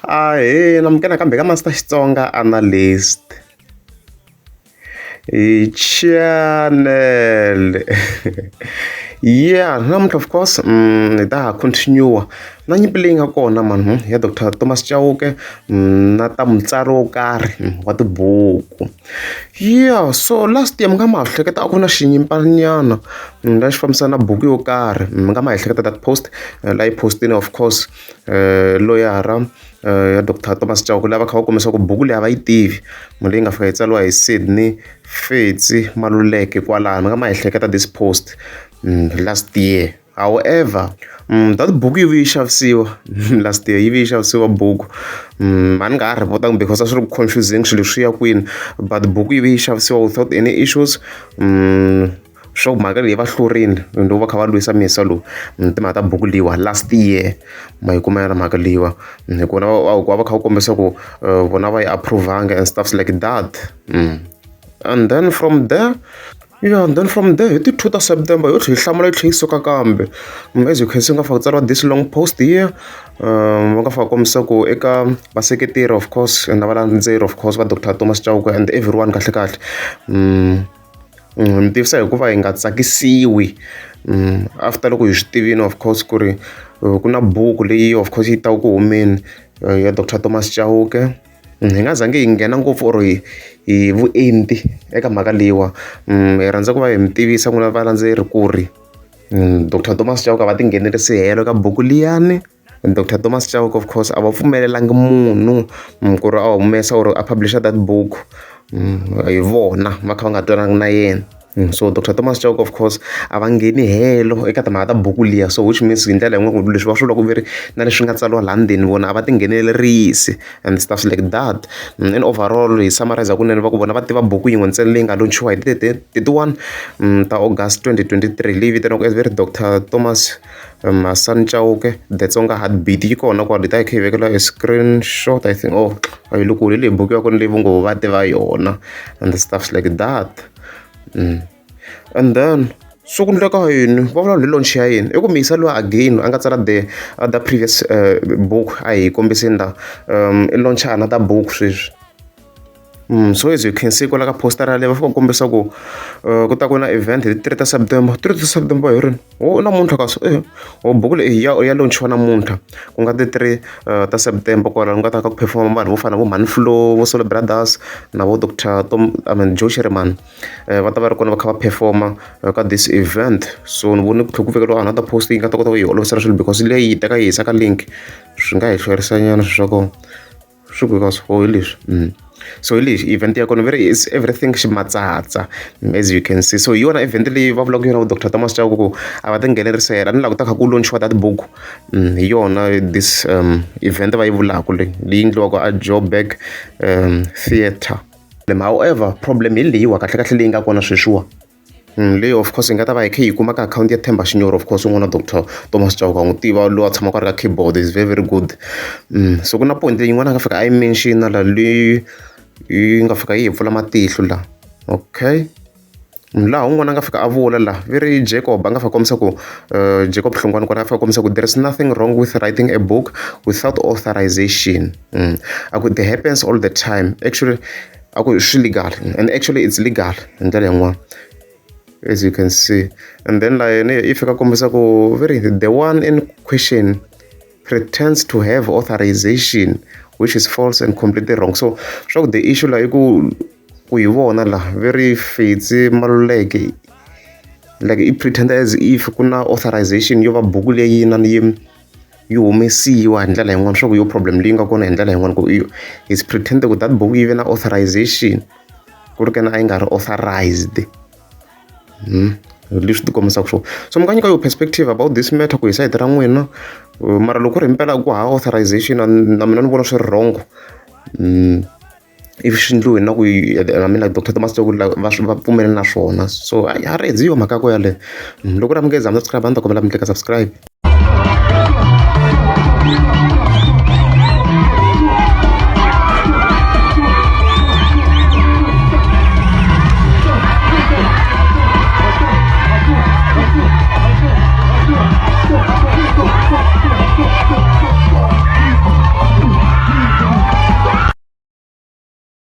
Ahee, namukela nakambe ka Master Xitsonga Analyst hi channel. Yeah, namuntlha of course hi ta ha continue na nyimpi leyi nga kona mani ya Doctor Thomas Chauke na ta mutsari wo karhi wa tibuku. Yeah, so last year mi nga ma ha hleketa a ku na xinyimpanyana la xi fambisana na buku yo karhi, mi nga ma hi hleketa that post la yi postini of course loyara ya Doctor Thomas Chauke lava kha va kombisa ku buku leyi a va yi tivi munhu leyi nga fika yi tsariwa hi Sydney Fetsi Maluleke kwalano, mi nga ma hi hleketa this post last year. However, that buku yi vuye yi xavisiwa last year, yi vuye yi xavisiwa buku, a ni nga ha report-angi because a swi ri confusing swilo swi ya kwini, but buku yi vuye yi xavisiwa without any issues. Swo mhaka leyi va hlurile loko va kha va lwisa misa lowu timhaka ta buku leyiwa last year ma yi kuma yona mhaka leyiwa, hikuva va va kha va kombisa ku vona va yi approve-anga and stuffs like that. And then from there, yeah, and then from there hi ti 2 ta September yo tlhela yi hlamula yi tlhela yi suka kambe, as you can see nga fika ku tsariwa this long post here, va nga fika kombisa ku eka vaseketeri of course na valandzeri of course va Doctor Thomas Chauke and everyone kahle kahle, mi tivisa hikuva hi nga tsakisiwi after loko hi swi tivini of course ku ri ku na buku leyi of course yi taka ku humeni ya Doctor Thomas Chauke. Hi nga zangi hi nghena ngopfu or hi vuenti eka mhaka leyiwa, hi rhandza ku va hi mi tivisa n'wina valandzeri ku ri Doctor Thomas Chauke a va tinghenelerisi helo ka buku liyani. Doctor Thomas Chauke of course a va pfumelelangi munhu ku ri a humesa or a publish-a that book hi vona va kha va nga twanangi na yena. So Doctor Thomas Chauke of course a va ngheni helo eka timhaka ta buku liya, so which means hi ndlela yin'wana leswi va swi vulaka ku ve ri na leswi nga tsariwa laha ndzeni vona a va tinghenelerisi and stuff like that. And overall hi summarize kunene va ku vona va tiva buku yin'we ntsena leyi nga launch-iwa hi ti 31 ta August 2023 leyi vitaniwaka as ve ri Doctor Thomas Hasani Chauke The Tsonga Heartbeat, yi kona kwala hi ta yi kha yi vekela e screenshot I think. Oh, a yi le kule hi leyi buku ya kona leyi va ngo va tiva yona and stuff like that. And then so ku endleka yini, va vulavula hi launch ya yini, i ku muyisa luya again a nga tsala the other previous book a hi kombiseni la, i launch another book sweswi. So as you can see kwala ka poster yaleyo va fika kombisa ku ku ta ku na event hi ti 3 ta September, 3 ta September hi rini, oh namuntlha kasi oh buku leyi ya launch-iwa namuntlha ku nga ti 3 ta September, kwalano ku nga ta ka ku perform vanhu vo fana na vo Mhani Flo, vo Solo Brothers na vo Doctor Tom, I mean Joe Shirimani, va ta va ri kona va kha va perform-a ka this event. So ni vone ku tlhela ku vekeriwa another post yi nga ta kota ku yi olovisela swilo because leyi yi teka yi yisa ka link swi nga hi hlwerisa nyana swilo swa kona swi ku kasi oh hi leswi. So hi lexi event ya kona very is everything ximatsatsa as you can see. So hi yona event leyi va vulaka yona Doctor Thomas Chauke ku a va tinghenelerisa yena, a ni lava ku ta kha ku launch-iwa that book, hi yona this event va yi vulaka leyi leyi endliwaka a Joburg Theatre. However, problem hi leyiwa kahle kahle leyi nga kona sweswiwa, leyi of course hi nga ta va hi kha hi kuma ka akhawunti ya Themba Xinyori, of course un'wana Doctor Thomas Chauke wa n'wi tiva loyi a tshamaka a ri ka keyboard, is very very good. So ku na point yin'wana a nga fika a yi mention la leyi yi nga fika yi hi pfula matihlo la. Okay, laha un'wana a nga fika a vula la ve ri Jacob a nga fika kombisa ku Jacob Hlongwane kona a fika kombisa ku there is nothing wrong with writing a book without authorization. A ku it happens all the time actually, a ku swi legal and actually it's legal hi ndlela yin'wana as you can see. And then la yena yi fika kombisa ku very the one in question pretends to have authorization which is false and completely wrong. So swa ku the issue la i ku hi vona la very Fetsi Maluleke like i pretend as if ku na authorization yo va buku leyi na yi yi humesiwa hi ndlela yin'wana, swa ku yo problem leyi nga kona hi ndlela yin'wana ku is pretend ku that book yi ve na authorization ku ri kena a yi nga ri authorized. Leswi ti kombisaka swona. So mi nga nyika your perspective about this matter ku hi sayiti ra n'wina, mara loko ku ri himpela ku hava authorization na mina ni vona swi ri wrong. If swi endliwe na ku I mean like Doctor Thomas Chauke va pfumela na swona, so a ya rhedziwa mhaka ya ko yaleyo. Loko ri amukeza mi subscribe a ni ta kombela mi tlika subscribe.